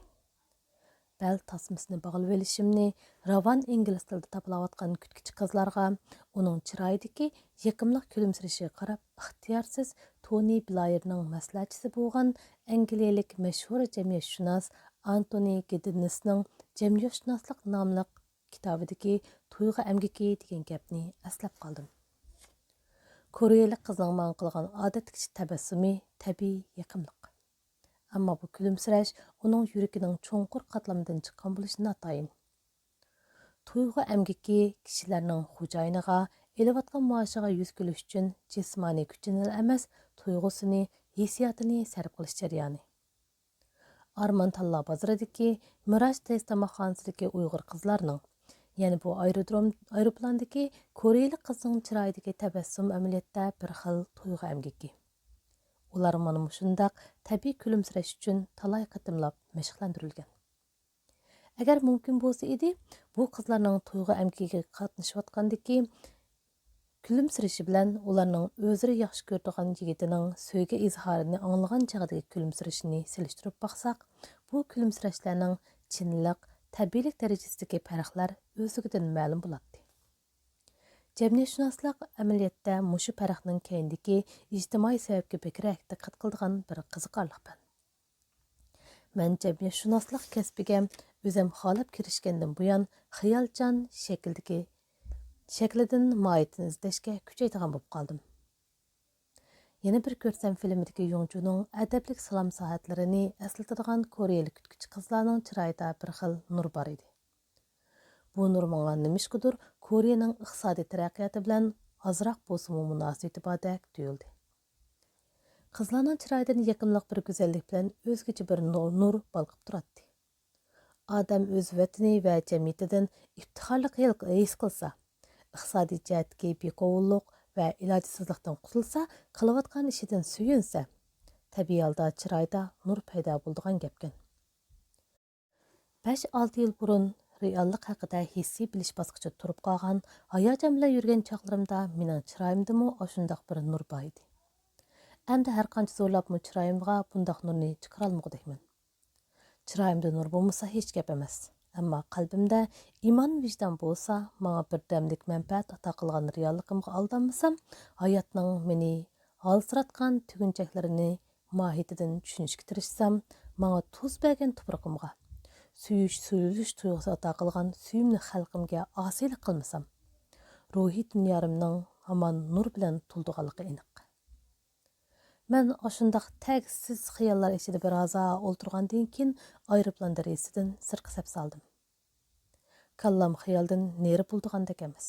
بەل تاسمىسىنى باغلىۋېلىشىمنى راۋان ئىنگلىز تىلىدا تاپىلاۋاتقان كۈتكۈچى قىزلارغا، ئۇنىڭ چىرايىدىكى يېقىملىق كۈلۈمسىرىشىگە قاراپ، ئىختىيارسىز تونى بلايىرنىڭ مەسلىھەتچىسى بولغان ئەنگلىيەلىك مەشھۇر جەمئىيەتشۇناس ئانتونى گىددېنسنىڭ جەمئىيەتشۇناسلىق ناملىق كىتابىدىكى تۇيغۇ ئەمگىكى دېگەن گەپنى ئەسلەپ قالدىم. كورېيەلىك قىزنىڭ ماڭا قىلغان ئادەتتىكىچە تەبەسسۇمى تەبىئىي يېقىملىق. ئەمما بۇ كۈلۈمسىرەش ئۇنىڭ يۈرىكىنىڭ چوڭقۇر قاتلىمىدىن چىققان بولۇشى ناتايىن. تۇيغۇ ئەمگىكى كىشىلەرنىڭ خوجايىنىغا، ئېلىۋاتقان مائاشىغا يۈز كۈلۈش ئۈچۈن جىسمانىي كۈچىنىلا ئەمەس، تۇيغۇسىنى، ھېسسىياتىنى سەرپ قىلىش جەريانى. ئارمان تاللا بازىرىدىكى مىراج تېز تاماقخانىسىدىكى ئۇيغۇر قىزلارنىڭ، يەنى بۇ ئايرودروم، ئايروپىلاندىكى كورېيىلىك قىزنىڭ چىرايىدىكى تەبەسسۇم ئەمەلىيەتتە بىر خىل تۇيغۇ ئەمگىكى. ئۇلار مانا مۇشۇنداق تەبىئىي كۈلۈمسىرەش ئۈچۈن تالاي قېتىملاپ مەشىقلەندۈرۈلگەن. ئەگەر مۇمكىن بولسا ئىدى، بۇ قىزلارنىڭ تۇيغۇ ئەمگىكىگە قاتنىشىۋاتقاندىكى كۈلۈمسىرىشى بىلەن ئۇلارنىڭ ئۆزلىرى ياخشى كۆرىدىغان يىگىتىنىڭ سۆيگۈ ئىزھارىنى ئاڭلىغان چېغىدىكى كۈلۈمسىرىشىنى سېلىشتۇرۇپ باقساق، بۇ كۈلۈمسىرەشلەرنىڭ چىنلىق، تەبىئىيلىك دەرىجىسىدىكى پەرقلەر ئۆزلۈكىدىن مەلۇم بولاتتى. جەمئىيەتشۇناسلىق ئەمەلىيەتتە مۇشۇ پەرقنىڭ كەينىدىكى ئىجتىمائىي سەۋەبكە بەكرەك دىققەت قىلىدىغان بىر قىزىقارلىق پەن. مەن جەمئىيەتشۇناسلىق كەسپىگە ئۆزۈم خالاپ كىرىشكەندىن بۇيان، خىيالچان شەكىلدىكى، شەكلىدىن ماھىيىتىنى ئىزدەشكە كۈچەيدىغان بولۇپ قالدىم. يەنە بىر كۆرسەم فىلىمىدىكى يۇڭجۇنىڭ ئەدەپلىك سالام سائەتلىرىنى ئەسلىتىدىغان كورېيەلىك كۈتكۈچى قىزلارنىڭ چىرايىدا بىر خىل نۇر بار ئىدى. بۇ نۇر ماڭا نېمىشقىدۇر كورېيەنىڭ ئىقتىسادىي تەرەققىياتى بىلەن ئازراق بولسىمۇ مۇناسىۋىتى باردەك تۇيۇلدى. قىزلارنىڭ چىرايىدىن يېقىملىق بىر گۈزەللىك بىلەن ئۆزگىچە بىر نۇر، نۇر بالقىپ تۇراتتى. ئادەم ئۆز ۋەتىنى ۋە جەمئىيىتىدىن ئىپتىخارلىق ھېل-، ھېس قىلسا، ئىقتىسادىي جەھەتتىكى بىقوۋۇللۇق ۋە ئىلاجسىزلىقتىن قۇتۇلسا، قىلىۋاتقان ئىشىدىن سۆيۈنسە، تەبىئىي ھالدا چىرايىدا نۇر پەيدا بولىدىغان گەپكەن. بەش-ئالتە يىل بۇرۇن رېئاللىق ھەققىدە ھېسسىي بىلىش باسقۇچىدا تۇرۇپ قالغان، ھاياجان بىلەن يۈرگەن چاغلىرىمدا مېنىڭ چىرايىمدىمۇ ئاشۇنداق بىر نۇر بار ئىدى. ئەمدى ھەرقانچە زورلاپمۇ چىرايىمغا بۇنداق نۇرنى چىقىرالمىغۇدەكمەن. چىرايىمدا نۇر بولمىسا ھېچ گەپ ئەمەس. ئەمما قەلبىمدە ئىمان، ۋىجدان بولسا، ماڭا بىردەملىك مەنپەئەت ئاتا قىلغان رېئاللىقىمغا ئالدانمىسام، ھاياتنىڭ مېنى ھالسىراتقان تۈگۈنچەكلىرىنى ماھىيىتىدىن چۈشىنىشكە تىرىشسام، ماڭا تۇز بەرگەن تۇپرىقىمغا، سۆيۈش، سۆيۈلۈش تۇيغۇسى ئاتا قىلغان سۆيۈملۈك خەلقىمگە ئاسىيلىق قىلمىسام، روھىي دۇنيامنىڭ ھامان نۇر بىلەن تولىدىغانلىقى ئېنىق. مەن ئاشۇنداق تەگسىز خىياللار ئىچىدە بىر ھازا ئولتۇرغاندىن كېيىن، ئايروپىلان دېرىزىسىدىن سىرتقا سەپ سالدىم. كاللام خىيالدىن نېرى بولىدىغاندەك ئەمەس.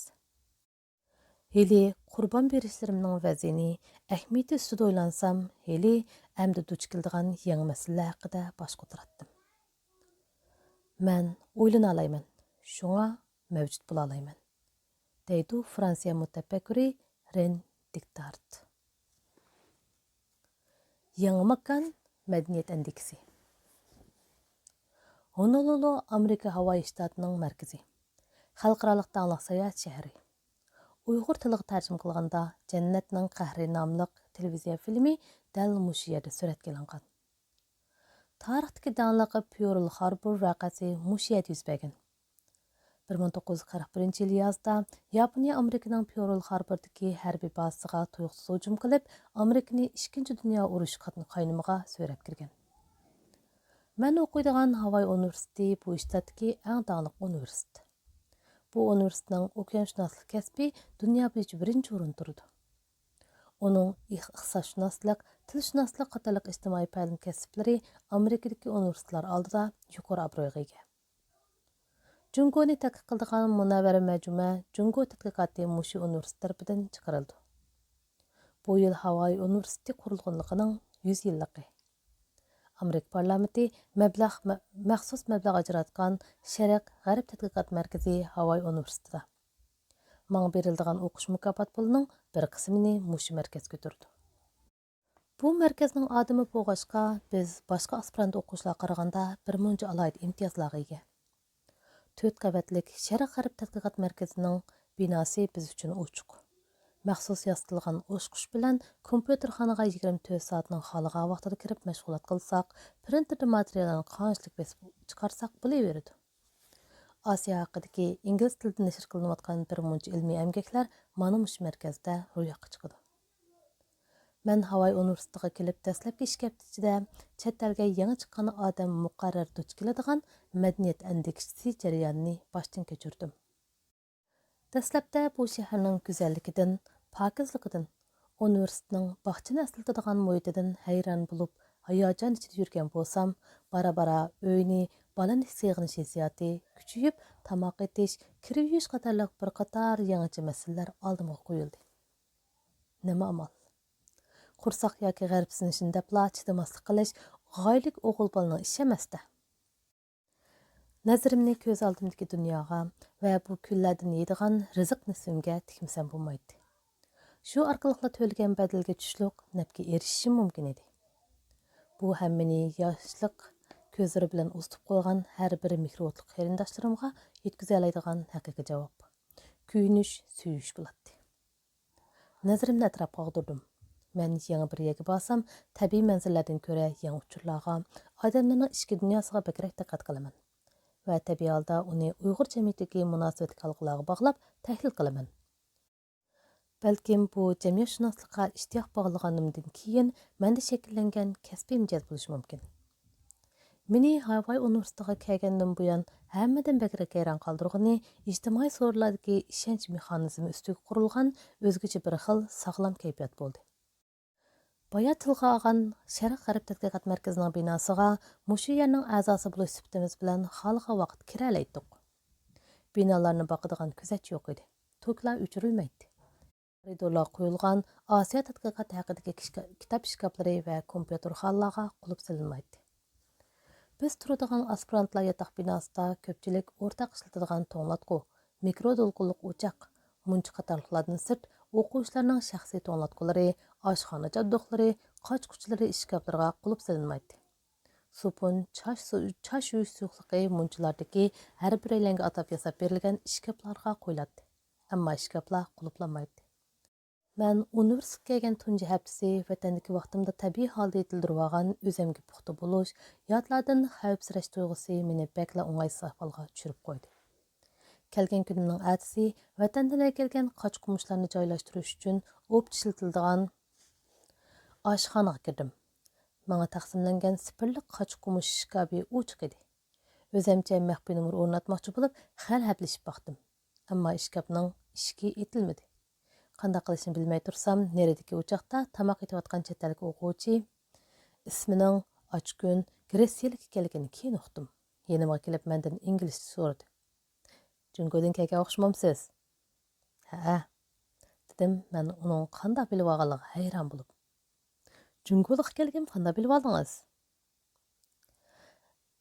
ھېلى قۇربان بېرىشلىرىمنىڭ ۋەزنى، ئەھمىيىتى ئۈستىدە ئويلانسام، ھېلى ئەمدى دۇچ كېلىدىغان يېڭى مەسىلىلەر ھەققىدە باش قوتۇراتتىم. مەن ئويلىنالايمەن، شۇڭا مەۋجۇت بولالايمەن، دەيدۇ فرانسىيە مۇتەپەككۇرى رېن دېكارت. يېڭى ماكان، مەدەنىيەت ئەندىكىسى. ھونولۇلۇ ئامېرىكا ھاۋايى شتاتىنىڭ مەركىزى، خەلقئارالىق داڭلىق ساياھەت شەھىرى. ئۇيغۇر تىلىغا تەرجىمە قىلغاندا، جەننەتنىڭ قەھرى ناملىق تېلېۋىزىيە فىلىمى دەل مۇشۇ يەردە سۈرەتكە ئېلىنغان. تارىختىكى داڭلىق پيۇرل خاربور ۋەقەسى مۇشۇ يەردە يۈز بەرگەن. بىر مىڭ توققۇز يۈز قىرىق بىرىنچى يىلى يازدا ياپونىيە ئامېرىكىنىڭ پيۇرل خاربوردىكى ھەربىي بازىسىغا تۇيۇقسىز ھۇجۇم قىلىپ، ئامېرىكىنى ئىككىنچى دۇنيا ئۇرۇشى قات-، قاينىمىغا سۆرەپ كىرگەن. مەن ئوقۇيدىغان ھاۋاي ئۇنىۋېرسىتېتى بۇ شتاتتىكى ئەڭ داڭلىق ئۇنىۋېرسىتېت. بۇ ئۇنىۋېرسىتېتنىڭ ئوكيانشۇناسلىق كەسپى دۇنيا بويىچە بىرىنچى ئورۇندا تۇرىدۇ. ئۇنىڭ ئىق-، ئىقتىسادشۇناسلىق، تىلشۇناسلىق قاتارلىق ئىجتىمائىي پەن كەسىپلىرى ئامېرىكىدىكى ئۇنىۋېرسىتېتلار ئالدىدا يۇقىرى ئابرويغا ئىگە. جۇڭگونى تەتقىق قىلىدىغان مۇنەۋۋەر مەجمۇئە جۇڭگو تەتقىقاتى مۇشۇ ئۇنىۋېرسىتېت تەرىپىدىن چىقىرىلىدۇ. بۇ يىل ھاۋايى ئۇنىۋېرسىتېتى قۇرۇلغانلىقىنىڭ يۈز يىللىقى. ئامېرىكا پارلامېنتى مەبلەغ، مە-، مەخسۇس مەبلەغ ئاجراتقان شەرق غەرب تەتقىقات مەركىزى ھاۋايى ئۇنىۋېرسىتېتىدا. ماڭا بېرىلىدىغان ئوقۇش مۇكاپات پۇلىنىڭ بىر قىسمىنى مۇشۇ مەركەز كۆتۈرىدۇ. بۇ مەركەزنىڭ ئادىمى بولغاچقا، بىز باشقا ئاسپىرانت ئوقۇغۇچىلارغا قارىغاندا بىر مۇنچە ئالاھىدە ئىمتىيازلارغا ئىگە. تۆت قەۋەتلىك شەرق غەرب تەتقىقات مەركىزىنىڭ بىناسى بىز ئۈچۈن ئوچۇق. مەخسۇس ياسىتىلغان ئاچقۇچ بىلەن كومپيۇتېرخانىغا يىگىرمە تۆت سائەتنىڭ خالىغان ۋاقتىدا كىرىپ مەشغۇلات قىلساق، پرىنتېردا ماتېرىياللارنى قانچىلىك بېسىپ چىقارساق بولۇۋېرىدۇ. ئاسىيا ھەققىدىكى ئىنگلىز تىلىدا نەشر قىلىنىۋاتقان بىر مۇنچە ئىلمىي ئەمگەكلەر مانا مۇشۇ مەركەزدە روياپقا چىقىدۇ. مەن ھاۋاي ئۇنىۋېرسىتېتىغا كېلىپ دەسلەپكى ئىككى ھەپتە ئىچىدە چەت ئەلگە يېڭى چىققان ئادەم مۇقەررەر دۇچ كېلىدىغان مەدەنىيەت ئەندىكىسى جەريانىنى باشتىن كەچۈردۈم. دەسلەپتە بۇ شەھەرنىڭ گۈزەللىكىدىن، پاكىزلىقىدىن، ئۇنىۋېرسىتېتنىڭ باغچىنى ئەسلىتىدىغان مۇھىتىدىن ھەيران بولۇپ، ھاياجان ئىچىدە يۈرگەن بولسام، بارا-بارا ئۆينى، بالىنى سېغىنىش ھېسسىياتى كۈچىيىپ، تاماق ئېتىش، كىر يۇيۇش قاتارلىق بىر قاتار يېڭىچە مەسىلىلەر ئالدىمغا قويۇلدى. نېمە ئامال؟ قورساق ياكى غەرىبسىنىشنى دەپلا چىدىماسلىق قىلىش غايىلىك ئوغۇل بالىنىڭ ئىشى ئەمەس-دە. نەزىرىمنى كۆز ئالدىمدىكى دۇنياغا ۋە بۇ كۈنلەردىن يەيدىغان رىزىق نېسىۋىمگە تىكمىسەم بولمايتتى. شۇ ئارقىلىقلا تۆلىگەن بەدەلگە چۈشلۈك نەپكە ئېرىشىشىم مۇمكىن ئىدى. بۇ ھەممىنى ياشلىق كۆزلىرى بىلەن ئۇزىتىپ قويغان ھەر بىر مېھرى ئوتلۇق قېرىنداشلىرىمغا يەتكۈزەلەيدىغان ھەقىقىي جاۋاب. كۆيۈنۈش، سۆيۈش بولاتتى. نەزىرىمنى ئەتراپقا ئاغدۇردۇم. مەن يېڭى بىر يەرگە بارسام، تەبىئىي مەنزىرىلەردىن كۆرە يېڭى ئۇچۇرلارغا، ئادەملەرنىڭ ئىچكى دۇنياسىغا بەكرەك دىققەت قىلىمەن ۋە تەبىئىي ھالدا ئۇنى ئۇيغۇر جەمئىيىتىدىكى مۇناسىۋەتلىك ھالقىلارغا باغلاپ تەھلىل قىلىمەن. بەلكىم بۇ جەمئىيەتشۇناسلىققا ئىشتىياق باغلىغىنىمدىن كېيىن مەندە شەكىللەنگەن كەسپىي مىجەز بولۇشى مۇمكىن. مېنى ھاۋاي ئۇنىۋېرسىتېتىغا كەلگەندىن بۇيان ھەممىدىن بەكرەك ھەيران قالدۇرغىنى ئىجتىمائىي سورۇنلاردىكى ئىشەنچ مېخانىزمى ئۈستىگە قۇرۇلغان ئۆزگىچە بىر خىل ساغلام كەيپىيات بولدى. بايا تىلغا ئالغان شەرق غەرب تەتقىقات مەركىزىنىڭ بىناسىغا مۇشۇ يەرنىڭ ئەزاسى بولۇش سۈپىتىمىز بىلەن خالىغان ۋاقىت كىرەلەيتتۇق. بىنالارنى باقىدىغان كۆزەتچى يوق ئىدى. توكلار ئۆچۈرۈلمەيتتى. كورىدورلارغا قويۇلغان ئاسىيا تەتقىقاتى ھەققىدىكى كىشكا-، كىتاب ئىشكاپلىرى ۋە كومپيۇتېرخانىلارغا قۇلۇپ سېلىنمايتتى. بىز تۇرىدىغان ئاسپىرانتلار ياتاق بىناسىدا كۆپچىلىك ئورتاق ئىشلىتىدىغان توڭلاتقۇ، مىكرو دولقۇنلۇق ئوچاق، مۇنچا قاتارلىقلاردىن سىرت، ئوقۇغۇچىلارنىڭ شەخسىي توڭلاتقۇلىرى، ئاشخانا جابدۇقلىرى، قاچقۇچلىرى ئىشكاپلىرىغا قۇلۇپ سېلىنمايتتى. سوپۇن، چاچ سۇ-، چاچ يۇيۇش سۇيۇقلۇقى مۇنچىلاردىكى ھەر بىرەيلەنگە ئاتاپ ياساپ بېرىلگەن ئىشكاپلارغا قويۇلاتتى. ئەمما ئىشكاپلار قۇلۇپلانمايتتى. مەن ئۇنىۋېرسىتېتقا كەلگەن تۇنجى ھەپتىسى ۋەتەندىكى ۋاقتىمدا تەبىئىي ھالدا يېتىلدۈرۈۋالغان ئۆزەمگە پۇختا بولۇش، ياتلاردىن خەۋپسىرەش تۇيغۇسى مېنى بەكلا ئوڭايسىز ئەھۋالغا چۈشۈرۈپ قويدى. كەلگەن كۈنۈمنىڭ ئەتىسى ۋەتەندىن ئەكەلگەن قاچا-قۇمۇچلارنى جايلاشتۇرۇش ئۈچۈن ئوپچە ئىشلىتىلىدىغان ئاشخانىغا كىردىم. ماڭا تەقسىملەنگەن سىپىرلىق قاچا-قۇمۇچ ئىشكاپى ئوچۇق ئىدى. ئۆزەمچە مەخپىي نومۇر ئورناتماقچى بولۇپ، خەل ھەپىلىشىپ باقتىم. ئەمما ئىشكاپنىڭ ئىشىكى ئېتىلمىدى. قانداق قىلىشنى بىلمەي تۇرسام، نېرىدىكى ئوچاقتا تاماق ئېتىۋاتقان چەت ئەللىك ئوقۇغۇچى، ئىسمىنىڭ ئاچكۈن، گرېتسىيەلىك ئىكەنلىكىنى كېيىن ئۇقتۇم، يېنىمغا كېلىپ مەندىن ئىنگلىزچە سورىدى. جۇڭگودىن كەلگەن ئوخشىمامسىز؟ ھەئە، دېدىم مەن ئۇنىڭ قانداق بىلىۋالغانلىقىغا ھەيران بولۇپ. جۇڭگولۇق ئىكەنلىكىمنى قانداق بىلىۋالدىڭىز؟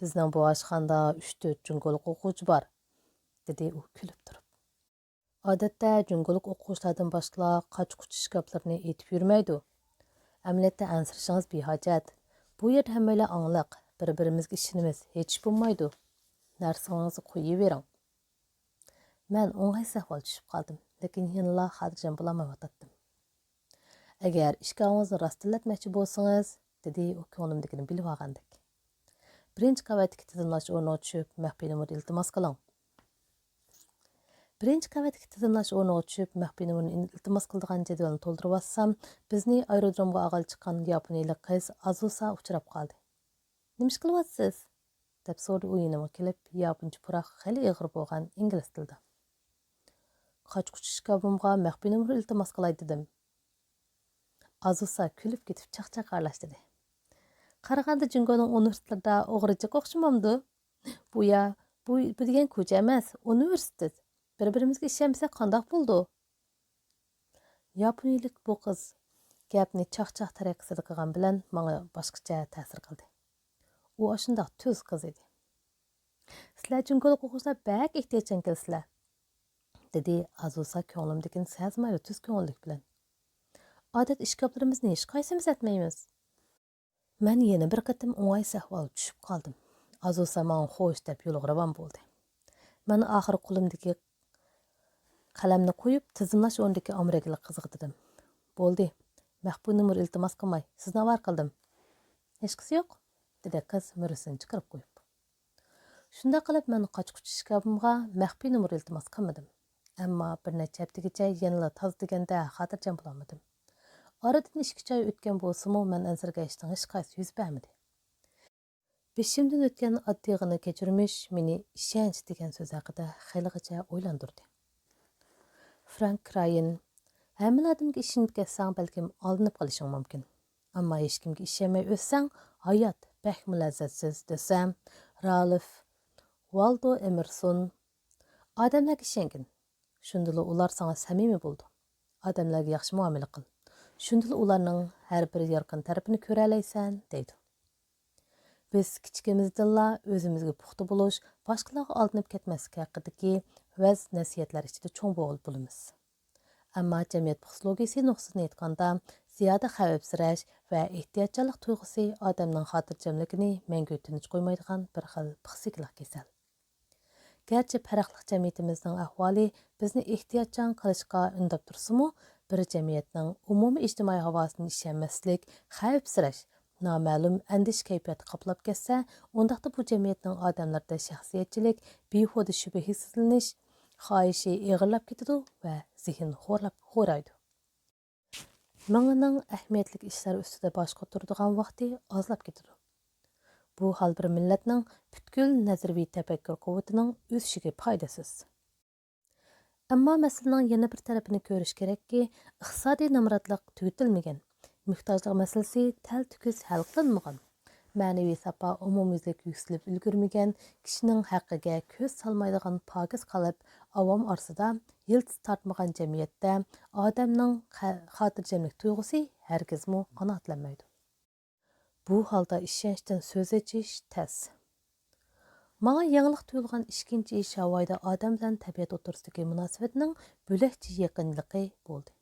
بىزنىڭ بۇ ئاشخانىدا ئۈچ-تۆت جۇڭگولۇق ئوقۇغۇچى بار، دېدى ئۇ كۈلۈپ تۇرۇپ. ئادەتتە جۇڭگولۇق ئوقۇغۇچىلاردىن باشقىلار قاچا-قۇچا ئىشكاپلىرىنى ئېتىپ يۈرمەيدۇ. ئەمەلىيەتتە ئەنسىرىشىڭىز بىھاجەت. بۇ يەردە ھەممەيلەن ئاڭلىق، بىر-بىرىمىزگە ئىشىنىمىز، ھېچ ئىش بولمايدۇ. نەرسىڭىزنى قويۇۋېرىڭ. مەن ئوڭايسىز ئەھۋالغا چۈشۈپ قالدىم، لېكىن يەنىلا خاتىرجەم بولالمايۋاتاتتىم. ئەگەر ئىشكاپىڭىزنى راستتىن ئەتمەكچى بولسىڭىز، دېدى ئۇ كۆڭلۈمدىكىنى بىلىۋالغاندەك. بىرىنچى قەۋەتتىكى تىزىملاش ئورنىغا چۈشۈپ، مەخپىي نومۇر ئىلتىماس قىلىڭ. بىرىنچى قەۋەتتىكى تىزىملاش ئورنىغا چۈشۈپ، مەخپىي نومۇرنى ئىلتىماس قىلىدىغان جەدۋەلنى تولدۇرۇۋاتسام، بىزنى ئايرودرومغا ئالغىلى چىققان ياپونىيىلىك قىز ئازۇسا ئۇچراپ قالدى. «نېمە ئىش قىلىۋاتىسىز؟» دەپ سورىدى ئۇ يېنىمغا كېلىپ، ياپونچە پۇراق، خېلى ئېغىر بولغان ئىنگلىز تىلىدا. «قاچا-قۇچا ئىشكاپىمغا مەخپىي نومۇر ئىلتىماس قىلاي دېدىم.» ئازۇسا كۈلۈپ كېتىپ چاقچاق ئارىلاشتۇردى. «قارىغاندا جۇڭگونىڭ ئۇنىۋېرسىتېتلىرىدا ئوغرىچىلىققا ئوخشىمامدۇ؟ بۇ يا، بۇ، بۇ دېگەن كوچا ئەمەس، ئۇنىۋېرسىتېت. بىر-بىرىمىزگە ئىشەنمىسەك قانداق بولىدۇ؟» ياپونىيىلىك بۇ قىز گەپنى چاقچاق تەرىقىسىدە قىلغان بىلەن ماڭا باشقىچە تەسىر قىلدى. ئۇ ئاشۇنداق تۈز قىز ئىدى. «سىلەر جۇڭگولۇق ئوقۇغۇچىلار بەك ئېھتىياتچان ئىكەنسىلەر»، دېدى ئازۇسا كۆڭلۈمدىكىنى سەزمەيلا تۈز كۆڭۈللۈك بىلەن. «ئادەتتە ئىشكاپلىرىمىزنى ھېچقايسىمىز ئەتمەيمىز.» مەن يەنە بىر قېتىم ئوڭايسىز ئەھۋالغا چۈشۈپ قالدىم. ئازۇسا ماڭا خوش دەپ يولىغا راۋان بولدى. مەن ئاخىرى قولۇمدىكى قەلەمنى قويۇپ، تىزىملاش ئورنىدىكى ئامېرىكىلىق قىزغا دېدىم: «بولدى، مەخپىي نومۇر ئىلتىماس قىلماي، سىزنى ئاۋارە قىلدىم.» «ھېچقىسى يوق»، دېدى قىز مۈرىسىنى چىقىرىپ قويۇپ. شۇنداق قىلىپ مەن قاچا-قۇچا ئىشكاپىمغا مەخپىي نومۇر ئىلتىماس قىلمىدىم. ئەمما بىر نەچچە ھەپتىگىچە يەنىلا تازا دېگەندە خاتىرجەم بولالمىدىم. ئارىدىن ئىككى-ئۈچ ئاي ئۆتكەن بولسىمۇ، مەن ئەنسىرىگەن ئىشنىڭ ھېچقايسىسى يۈز بەرمىدى. بېشىمدىن ئۆتكەن ئاددىيغىنا كەچۈرمىش مېنى ئىشەنچ دېگەن سۆز ھەققىدە خېلىغىچە ئويلاندۇردى. فرانك رايىن: «ھەممىلا ئادەمگە ئىشىنىپ كەتسەڭ، بەلكىم ئالدىنىپ قېلىشىڭ مۇمكىن. ئەمما ھېچكىمگە ئىشەنمەي ئۆتسەڭ، ھايات بەكمۇ لەززەتسىز» دېسە، رالف ۋالدو ئېمېرسون: «ئادەملەرگە ئىشەنگىن. شۇندىلا ئۇلار ساڭا سەمىمىي بولىدۇ. ئادەملەرگە ياخشى مۇئامىلە قىل. شۇندىلا ئۇلارنىڭ ھەر بىر يارقىن تەرىپىنى كۆرەلەيسەن» دەيدۇ. بىز كىچىكىمىزدىنلا ئۆزىمىزگە پۇختا بولۇش، باشقىلارغا ئالدىنىپ كەتمەسلىك ھەققىدىكى ۋەز-نەسىھەتلەر ئىچىدە چوڭ بولۇپ بولىمىز. ئەمما جەمئىيەت پسىخولوگىيىسى نۇقتىسىدىن ئېيتقاندا، زىيادە خەۋپسىرەش ۋە ئېھتىياتچانلىق تۇيغۇسى ئادەمنىڭ خاتىرجەملىكىنى مەڭگۈ تىنچ قويمايدىغان بىر خىل پىسخىكىلىق كېسەل. گەرچە پەرقلىق جەمئىيىتىمىزنىڭ ئەھۋالى بىزنى ئېھتىياتچان قىلىشقا ئۈندەپ تۇرسىمۇ، بىر جەمئىيەتنىڭ ئومۇمىي ئىجتىمائىي ھاۋاسىدىن ئىشەنمەسلىك، خەۋپسىرەش، نامەلۇم ئەندىشە كەيپىياتى قاپلاپ كەتسە، ئۇنداقتا بۇ جەمئىيەتنىڭ ئادەملىرىدە شەخسىيەتچىلىك، بىھۇدە شۈبھىسىزلىنىش خاھىشى ئېغىرلاپ كېتىدۇ ۋە زېھىن خورلاپ، خورايدۇ. مېڭىنىڭ ئەھمىيەتلىك ئىشلار ئۈستىدە باش قوتۇرىدىغان ۋاقتى ئازلاپ كېتىدۇ. بۇ ھال بىر مىللەتنىڭ پۈتكۈل نەزەرىيەۋى تەپەككۇر قۇۋۋىتىنىڭ ئۆسۈشىگە پايدىسىز. ئەمما مەسىلىنىڭ يەنە بىر تەرىپىنى كۆرۈش كېرەككى، ئىقتىسادىي نامراتلىق تۈگىتىلمىگەن، موھتاجلىق مەسىلىسى تەلتۆكۈس ھەل قىلىنمىغان، مەنىۋى ساپا ئومۇميۈزلۈك يۈكسىلىپ ئۈلگۈرمىگەن، كىشىنىڭ ھەققىگە كۆز سالمايدىغان پاكىز قەلب ئاۋام ئارىسىدا يىلتىز تارتمىغان جەمئىيەتتە ئادەمنىڭ خە-، خاتىرجەملىك تۇيغۇسى ھەرگىزمۇ قانائەتلەنمەيدۇ. بۇ ھالدا ئىشەنچتىن سۆز ئېچىش تەس. ماڭا يېڭىلىق تۇيۇلغان ئىككىنچى ئىش ھاۋايدا ئادەم بىلەن تەبىئەت ئوتتۇرىسىدىكى مۇناسىۋەتنىڭ بۆلەكچە يېقىنلىقى بولدى.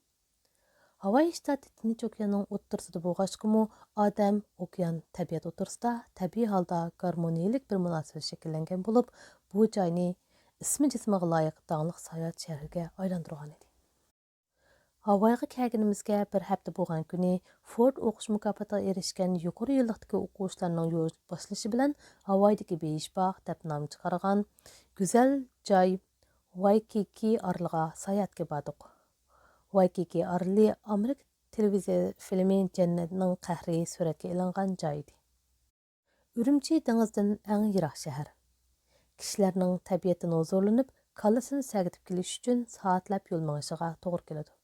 ھاۋاي شتاتى تىنچ ئوكياننىڭ ئوتتۇرىسىدا بولغاچقىمۇ، ئادەم، ئوكيان، تەبىئەت ئوتتۇرىسىدا تەبىئىي ھالدا گارمونىيەلىك بىر مۇناسىۋەت شەكىللەنگەن بولۇپ، بۇ جاينى ئىسمى جىسمىغا لايىق داڭلىق ساياھەت شەھىرىگە ئايلاندۇرغان ئىدى. ھاۋايغا كەلگىنىمىزگە بىر ھەپتە بولغان كۈنى فورد ئوقۇش مۇكاپاتىغا ئېرىشكەن يۇقىرى يىللىقتىكى ئوقۇغۇچىلارنىڭ يولغا باشلىشى بىلەن ھاۋايدىكى بېيىش باغ دەپ نام چىقارغان گۈزەل جاي ۋايكىكى ئارىلىغا ساياھەتكە باردۇق. ۋايكىكى ئارىلى ئامېرىكا تېلېۋىزىيە فىلىمى جەننەتنىڭ قەھرى سۈرەتكە ئېلىنغان جاي ئىدى. ئۈرۈمچى دېڭىزدىن ئەڭ يىراق شەھەر. كىشىلەرنىڭ تەبىئەتتىن ھۇزۇرلىنىپ، كاللىسىنى سەگىتىپ كېلىش ئۈچۈن سائەتلەپ يول مېڭىشىغا توغرا كېلىدۇ.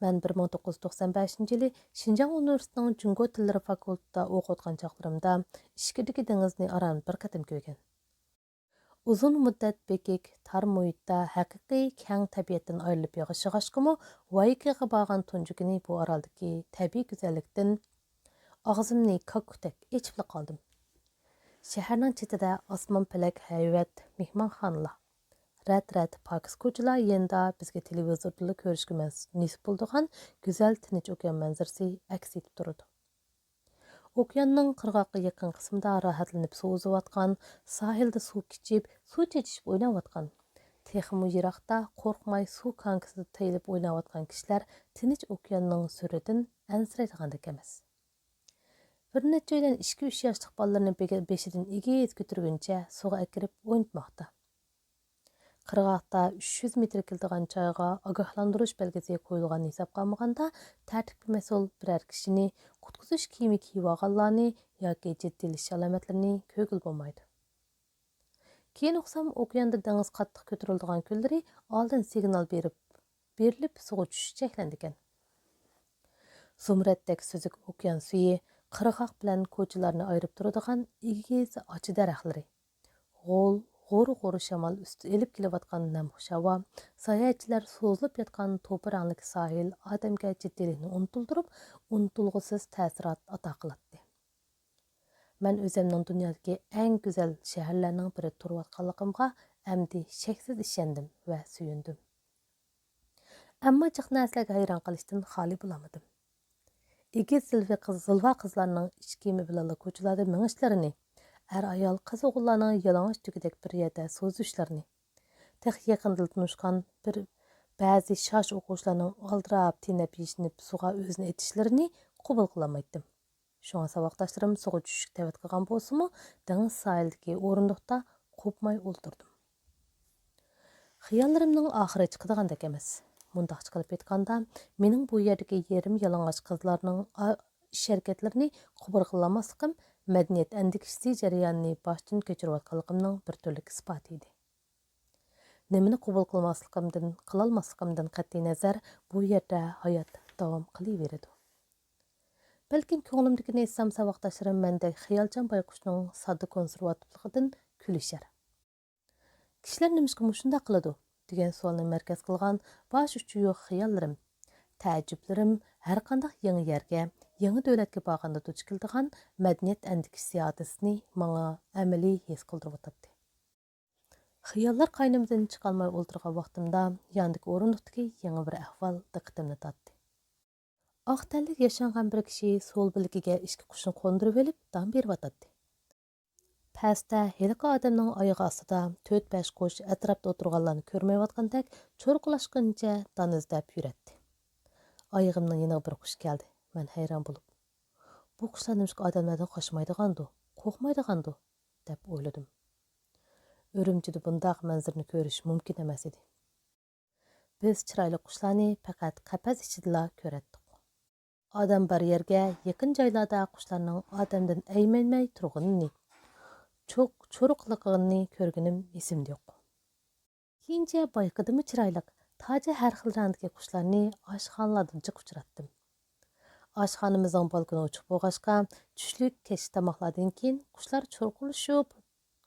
مەن بىر مىڭ توققۇز يۈز توقسان بەشىنچى يىلى شىنجاڭ ئۇنىۋېرسىتېتىنىڭ جۇڭگو تىللىرى فاكۇلتېتىدا ئوقۇۋاتقان چاغلىرىمدا ئىچكىرىدىكى دېڭىزنى ئاران بىر قېتىم كۆرگەن. ئۇزۇن مۇددەت بېكىك، تار مۇھىتتا ھەقىقىي كەڭ تەبىئەتتىن ئايرىلىپ ياشىغاچقىمۇ، ۋايكىغا بارغان تۇنجى كۈنى بۇ ئارالدىكى تەبىئىي گۈزەللىكتىن ئاغزىمنى كاككۇكتەك ئېچىپلا قالدىم. شەھەرنىڭ چېتىدە ئاسمان پەلەك ھەيۋەت مېھمانخانىلار، رەت-رەت پاكىز كوچىلار يېنىدا بىزگە تېلېۋىزوردىلا كۆرۈشكە مەس-، نېسىپ بولىدىغان گۈزەل تىنچ ئوكيان مەنزىرىسى ئەكس ئېتىپ تۇرىدۇ. ئوكياننىڭ قىرغاققا يېقىن قىسمىدا راھەتلىنىپ سۇ ئۈزۈۋاتقان، ساھىلدا سۇ كېچىپ، سۇ چېچىشىپ ئويناۋاتقان، تېخىمۇ يىراقتا قورقماي سۇ كانكىسىدا تېيىلىپ ئويناۋاتقان كىشىلەر تىنچ ئوكياننىڭ سۈرىدىن ئەنسىرەيدىغاندەك ئەمەس. بىر نەچچەيلەن ئىككى-ئۈچ ياشلىق بالىلىرىنى بېگە-، بېشىدىن ئېگىز كۆتۈرگۈنچە سۇغا ئەكىرىپ ئوينىتماقتا. قىرغاقتا ئۈچ يۈز مېتىر كېلىدىغان جايغا ئاگاھلاندۇرۇش بەلگىسى قويۇلغاننى ھېسابقا ئالمىغاندا، تەرتىپكە مەسئۇل بىرەر كىشىنى قۇتقۇزۇش كىيىمى كىيىۋالغانلارنى ياكى جىددىيلىشىش ئالامەتلىرىنى كۆرگىلى بولمايدۇ. كېيىن ئۇقسام، ئوكياندا دېڭىز قاتتىق كۆتۈرۈلىدىغان كۈنلىرى ئالدىن سىگنال بېرىپ، بېرىلىپ سۇغا چۈشۈش چەكلىنىدىكەن. زۇمرەتتەك سۈزۈك ئوكيان سۈيى، قىرغاق بىلەن كوچىلارنى ئايرىپ تۇرىدىغان ئېگىز ئاچا دەرەخلىرى، غول، غۇر-غۇر شامال ئۈستى ئېلىپ كېلىۋاتقان نەمخۇش ھاۋا، ساياھەتچىلەر سوزۇلۇپ ياتقان توپا رەڭلىك ساھىل ئادەمگە جىددىيلىكنى ئۇنتۇلدۇرۇپ، ئۇنتۇلغۇسىز تەسىرات ئاتا قىلاتتى. مەن ئۆزۈمنىڭ دۇنيادىكى ئەڭ گۈزەل شەھەرلەرنىڭ بىرىدە تۇرۇۋاتقانلىقىمغا ئەمدى شەكسىز ئىشەندىم ۋە سۆيۈندۈم. ئەمما جىق نەرسىلەرگە ھەيران قېلىشتىن خالىي بولالمىدىم. ئېگىز زىلۋا قىز-، زىلۋا قىزلارنىڭ ئىچ كىيىمى بىلەنلا كوچىلاردا مېڭىشلىرىنى، ئەر-ئايال، قىز-ئوغۇللارنىڭ يالىڭاچ تۆگىدەك بىر يەردە سوزۇشلىرىنى، تېخى يېقىندىلا تونۇشقان بىر بەزى شاش ئوقۇغۇچىلارنىڭ ئالدىراپ، تېنەپ، يېشىنىپ سۇغا ئۆزىنى ئېتىشلىرىنى قوبۇل قىلالمايتتىم. شۇڭا ساۋاقداشلىرىم سۇغا چۈشۈشكە دەۋەت قىلغان بولسىمۇ، دېڭىز ساھىلىدىكى ئورۇندۇقتا قوپماي ئولتۇردۇم. خىياللىرىمنىڭ ئاخىرى چىقىدىغاندەك ئەمەس. مۇنداقچە قىلىپ ئېيتقاندا، مېنىڭ بۇ يەردىكى يېرىم يالىڭاچ قىزلارنىڭ ئا-، ئىش-ھەرىكەتلىرىنى قوبۇل قىلالماسلىقىم مەدەنىيەت ئەندىكىشىسى جەريانىنى باشتىن كەچۈرۈۋاتقانلىقىمنىڭ بىر تۈرلۈك ئىسپاتى ئىدى. نېمىنى قوبۇل قىلماسلىقىمدىن، قىلالماسلىقىمدىن قەتئىينەزەر، بۇ يەردە ھايات داۋام قىلىۋېرىدۇ. بەلكىم كۆڭلۈمدىكىنى ئېيتسام، ساۋاقداشلىرىم مەندەك خىيالچان بايقۇشنىڭ ساددا كونسېرۋاتىپلىقىدىن كۈلۈشەر. «كىشىلەر نېمىشقا مۇشۇنداق قىلىدۇ؟» دېگەن سوئالنى مەركەز قىلغان باش ئۇچى يوق خىياللىرىم، تەئەججۈپلىرىم ھەرقانداق يېڭى يەرگە، يېڭى دۆلەتكە بارغاندا دۇچ كېلىدىغان مەدەنىيەت ئەندىكىشىسى ھادىسىسىنى ماڭا ئەمەلىي ھېس قىلدۇرۇۋاتاتتى. خىياللار قاينىمىدىن چىقالماي ئولتۇرغان ۋاقتىمدا، ياندىكى ئورۇندۇقتىكى يېڭى بىر ئەھۋال دىققىتىمنى تارتتى. ئاق تەنلىك ياشانغان بىر كىشى سول بىلىكىگە ئىككى قۇشنى قوندۇرۇۋېلىپ دان بېرىۋاتاتتى. پەستە ھېلىقى ئادەمنىڭ ئايىغى ئاستىدا تۆت-بەش قۇش ئەتراپتا ئولتۇرغانلارنى كۆرمەيۋاتقاندەك چۇرقىلاشقىنىچە دان ئىزدەپ يۈرەتتى. ئايىغىمنىڭ يېنىغا بىر قۇش كەلدى. مەن ھەيران بولۇپ، «بۇ قۇشلار نېمىشقا ئادەملەردىن قاچمايدىغاندۇ، قورقمايدىغاندۇ؟» دەپ ئويلىدىم. ئۈرۈمچىدە بۇنداق مەنزىرىنى كۆرۈش مۇمكىن ئەمەس ئىدى. بىز چىرايلىق قۇشلارنى پەقەت قەپەس ئىچىدىلا كۆرەتتۇق. ئادەم بار يەرگە يېقىن جايلاردا قۇشلارنىڭ ئادەمدىن ئەيمەنمەي تۇرغىنىنى، چۇق-، چۇرۇقلىغىنىنى كۆرگىنىم ئېسىمدە يوق. كېيىنچە بايقىدىممۇ چىرايلىق، تاجە ھەر خىل رەڭدىكى قۇشلارنى ئاشخانىلاردا جىق ئۇچراتتىم. ئاشخانىمىزنىڭ بالكونى ئوچۇق بولغاچقا، چۈشلۈك، كەچلىك تاماقلاردىن كېيىن قۇشلار چۇرقۇلىشىپ،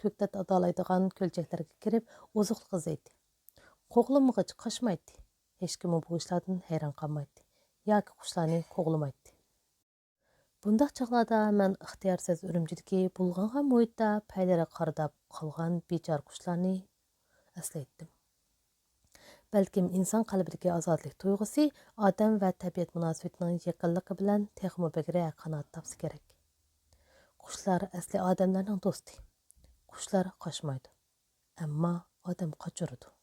كۆكتات ئادالايدىغان كۆلچەكلەرگە كىرىپ، ئوزۇقلۇق ئىزدەيتتى. قوغلىمىغۇچ قاچمايتتى. ھېچكىممۇ بۇ ئىشلاردىن ھەيران قالمايتتى ياكى قۇشلارنى قوغلىمايتتى. بۇنداق چاغلاردا مەن ئىختىيارسىز ئۈرۈمچىدىكى بۇلغانغان مۇھىتتا پەيلىرى قارىداپ قالغان بىچارە قۇشلارنى ئەسلەيتتىم. بەلكىم ئىنسان قەلبىدىكى ئازادلىق تۇيغۇسى ئادەم ۋە تەبىئەت مۇناسىۋىتىنىڭ يېقىنلىقى بىلەن تېخىمۇ بەكرەك قانات تاپسا كېرەك. قۇشلار ئەسلى ئادەملەرنىڭ دوستى. قۇشلار قاچمايدۇ. ئەمما ئادەم قاچۇرىدۇ.